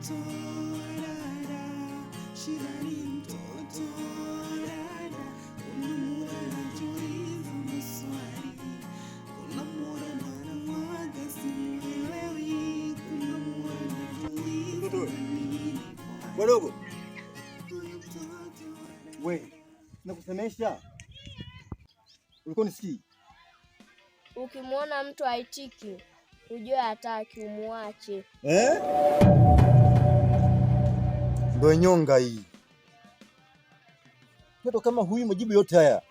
mtoto dada, shida ni mtoto dada. Kuna muda najiuliza maswali, kuna muda nawaza simuelewi, kuna muda najiuliza Mtoto we. nini Wadogo. huyu mtoto. We, nakusemesha. Ulikuwa unisikii? Ukimwona mtu haitiki, ujue hataki, umuache. Eh? Ndio nyonga hii. Mtoto kama huyu majibu yote haya.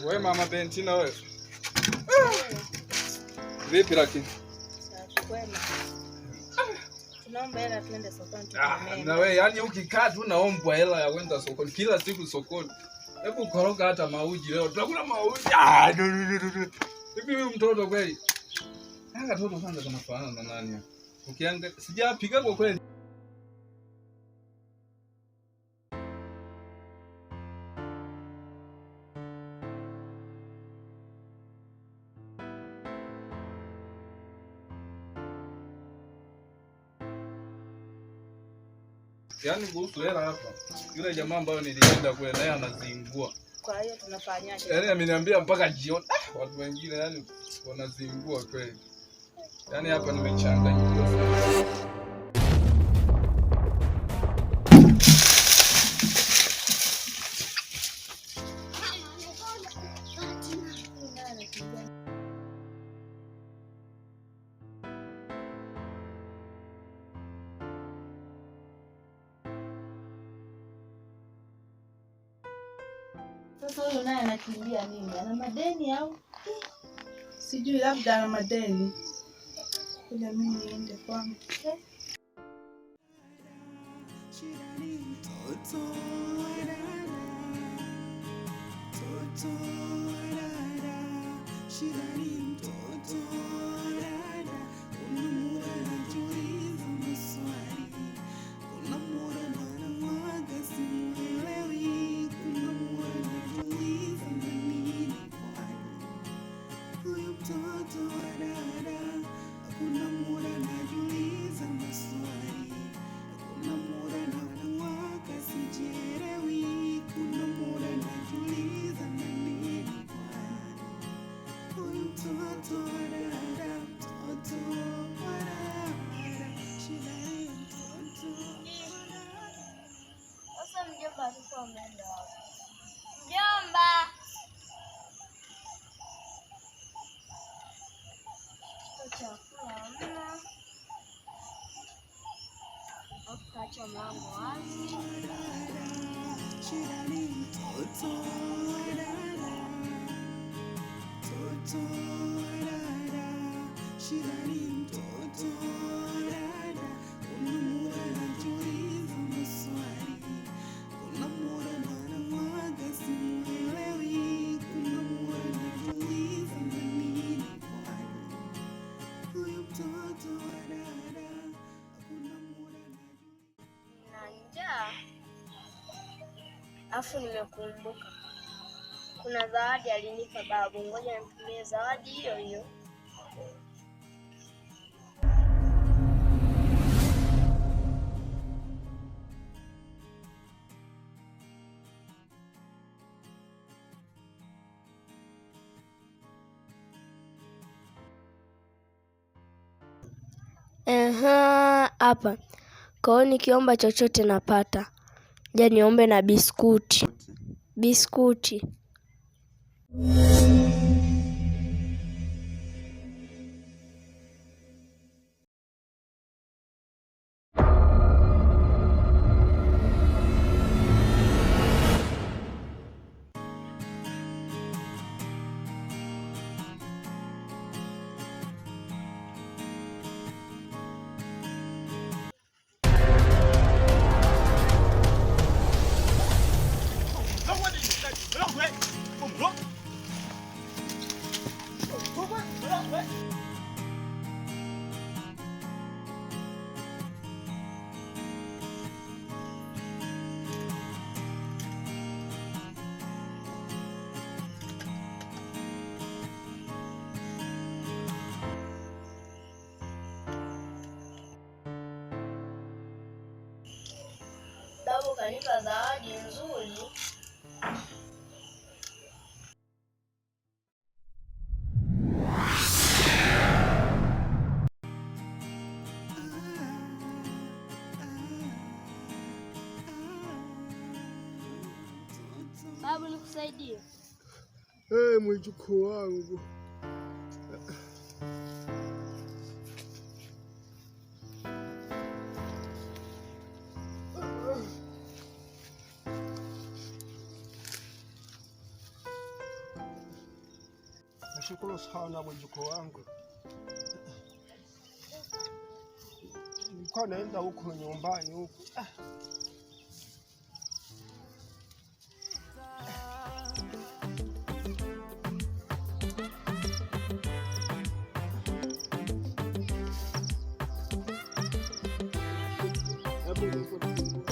We mama Bentina wewe. Vipi lakini? Kwema. Tunaomba hela tuende sokoni Ah, tukanunue. na wewe yani ukikaa tu naombwa hela ya kwenda sokoni kila siku sokoni. Hebu koroga hata mauji leo. Tutakula mauji. Ah, du, du, du, du. Hivi huyu mtoto kweli? Hanga mtoto kwanza kanafanana na nani? Hapa? Ukianga sijapiga kwa kweli. Yaani kuhusu hela hapa. Yule jamaa ambayo nilienda kule naye anazingua. Kwa hiyo tunafanyaje? Yaani ameniambia mpaka jioni. Ah, watu wengine yani wanazingua kweli. Yaani hapa nimechanganyikiwa sana. Sasa huyu naye anakimbia nini? Ana madeni au? Sijui, labda ana madeni. Kuja mimi niende kwangu. Shida ni mtoto dada, mtoto dada, shida ni mtoto dada. Kuna muda najiuliza maswali, kuna muda nawaza simuelewi, kuna muda najiuliza na nini kwani huyu mtoto dada. Kuna muda najiuliza maswali, kuna muda nawaka sijielewi, kuna muda najiuliza na nini kwani huyu mtoto dada, mtoto dada, shida ni mtoto dada. Sasa mjomba alikuwa ameenda wapi? Mjomba! Chakula hamna. Alafu kaacha mlango wazi. Shida ni mtoto dada, mtoto dada, shida ni mtoto dada. Kuna muda najiuliza maswali, kuna muda nawaza simuelewi, kuna muda najiuliza na nini kwani huyu mtoto dada, kuna muda najiuliza Na njaa. Afu nimekumbuka kuna zawadi alinipa babu, ngoja nitumie zawadi hiyo hiyo. Ehe, hapa. Kwa hiyo nikiomba chochote napata. Je, niombe na biskuti. Biskuti. Babu kanipa zawadi nzuri. Babu, nikusaidie? Hey, mjukuu wangu. Nashukuru sana mjukuu wangu. Nilikuwa naenda huko nyumbani huko. Hebu nikufungue.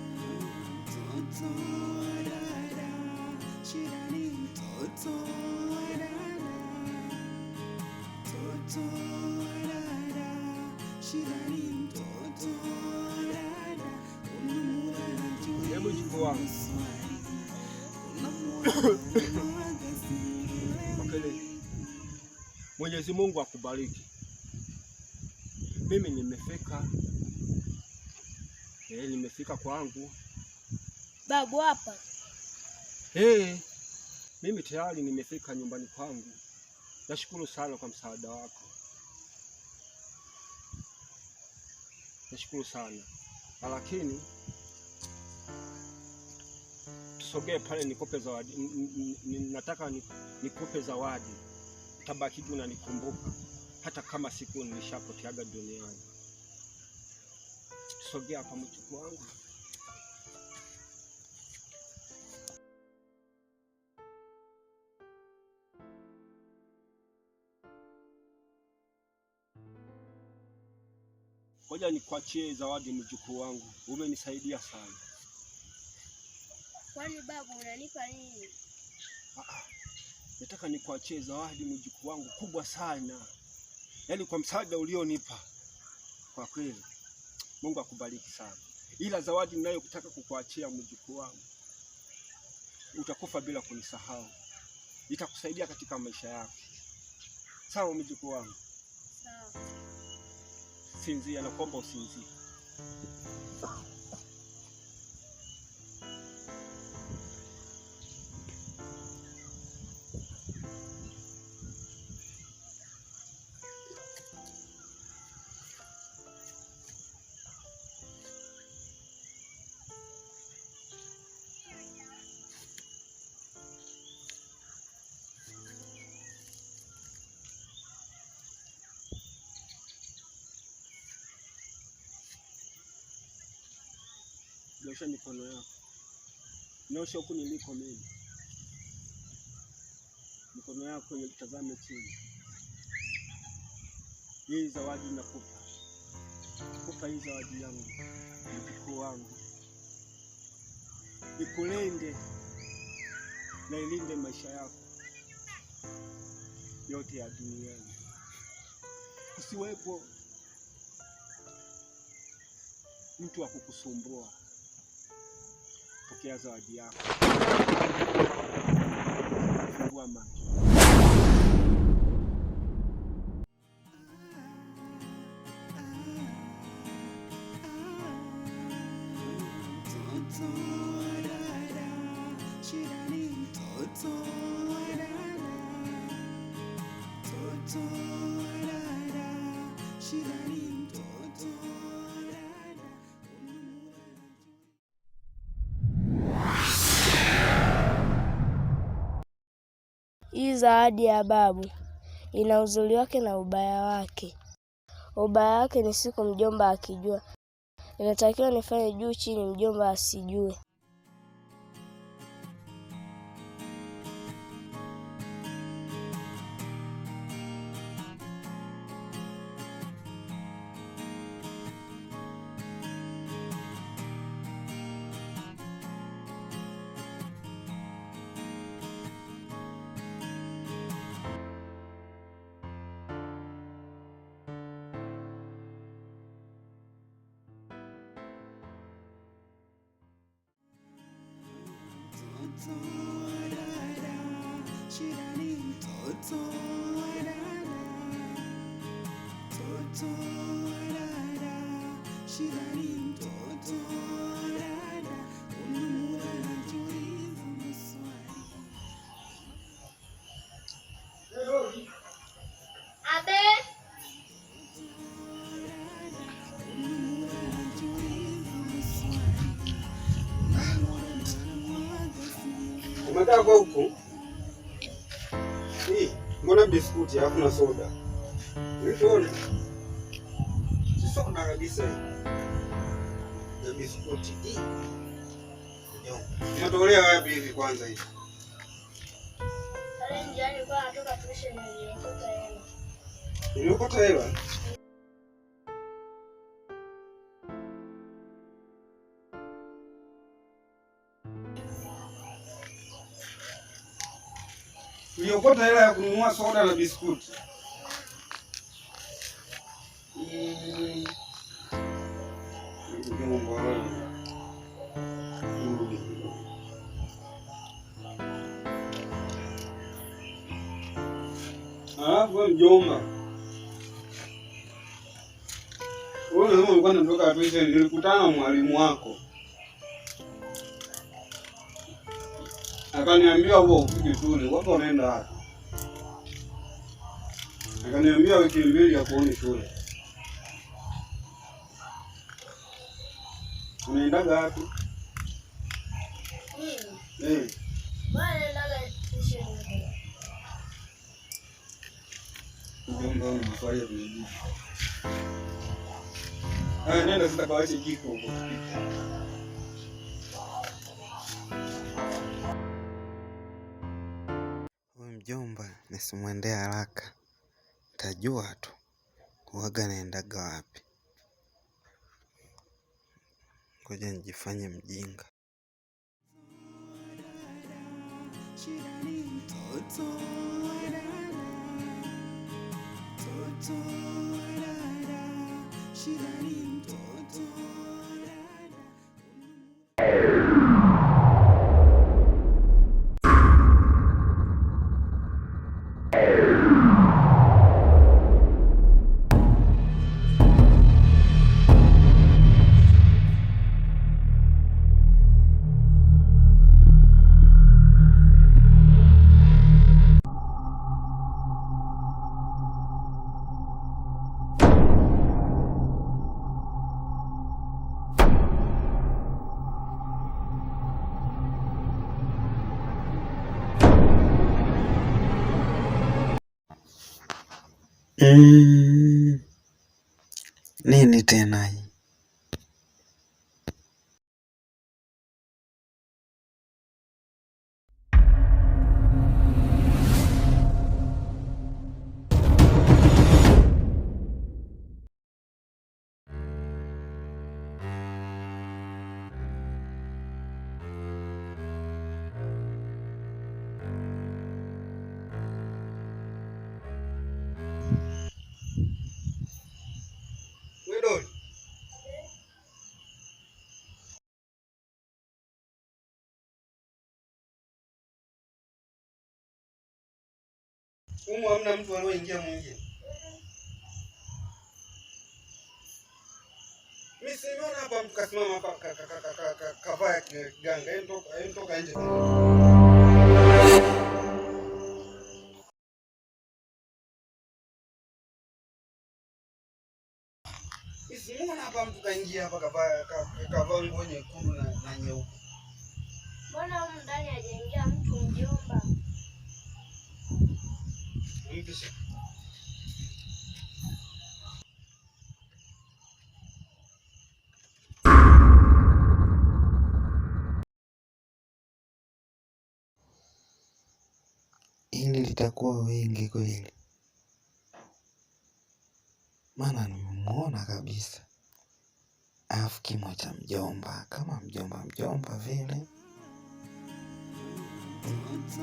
Mtoto wa dada, shida ni mtoto wa dada. Mtoto wa dada, shida ni mtoto wa dada. Unamuona Hebu jukuu wangu. swali, unamuona sielewi. Kwa kweli Mwenyezi Mungu akubariki. Mimi nimefika, nimefika kwangu. Babu hapa. Mimi tayari nimefika nyumbani kwangu. Nashukuru sana kwa msaada wako, nashukuru sana, lakini tusogee pale nikupe zawadi. Nataka nikupe zawadi, utabaki unanikumbuka hata kama siku nilishapoteaga duniani. Tusogee hapa mjukuu wangu. Ngoja nikuachie zawadi mjukuu wangu, umenisaidia sana. Kwani babu unanipa nini? Ah, nataka nikuachie zawadi mjukuu wangu kubwa sana, yaani kwa msaada ulionipa kwa kweli, Mungu akubariki sana. Ila zawadi ninayotaka kukuachia mjukuu wangu, utakufa bila kunisahau, itakusaidia katika maisha yako. Sawa mjukuu wangu? Sawa. Sinzia, nakuomba usinzie. Nyosha mikono yako, nyosha huku niliko mimi, mikono yako itazame chini. Hii zawadi nakupa, kupa hii zawadi yangu, mjukuu wangu, ikulinde na ilinde maisha yako yote ya duniani. Kusiwepo mtu wa kukusumbua. Pokea zawadi yako, fungua macho. Mtoto wa dada, shida ni mtoto wa dada. Mtoto wa dada, shida ni mtoto wa dada. Hii zawadi ya babu ina uzuri wake na ubaya wake. Ubaya wake ni siku mjomba akijua Inatakiwa nifanye juu chini, mjomba asijue. Mtoto wa dada, shida ni mtoto wa dada. Mtoto wa dada, shida ni mtoto wa dada. Unamuona anajiuliza maswali. Abe, Unamuona anajiuliza maswali. Unamuona anamwaga simu. Umekaa kwa huku? Hii, mbona biskuti alafu na soda? Ulichoona? Si soda kabisa hii. Na biskuti hii. Inatolea wapi hivi kwanza hivi? pale njiani kwa natoka tuition niliokota hela. Uliokota hela? Uliokota hela ya kununua soda na biskuti. Mjomba wewe. Rudi. Alafu wewe mjomba. Wewe unasema ulikuwa unatoka tuition, nilikutana na mwalimu wako. Akaniambia huo ufiki shule, watu wanaenda wapi? Akaniambia wiki mbili ya kuoni shule. Unaendaga wapi? Mimi Eh, bwana naendaga tuition. mjomba wangu maswali ya kujibu. Haya, nenda sasa kawache jiko huko. Huyu mjomba nisimwendee haraka, tajua tu huwaga naendaga wapi. Ngoja nijifanye mjinga. Shida ni mtoto wa dada. Mtoto wa dada, shida ni mtoto wa dada. Nini tena hii? Wewe Doli. Humu hamna mtu alioingia mwingine. Mimi simeona hapa mtu kasimama hapa kavaa kiganga. Yeye toka nje. Mimi simuona hapa mtu kaingia hapa kavaa nguo nyekundu na nyeupe. Mbona humu ndani hajaingia mtu mjomba? Mpishe. Hili litakuwa wingi kweli, maana nimemuona kabisa. Alafu kimo cha mjomba kama mjomba mjomba vile. Mtoto.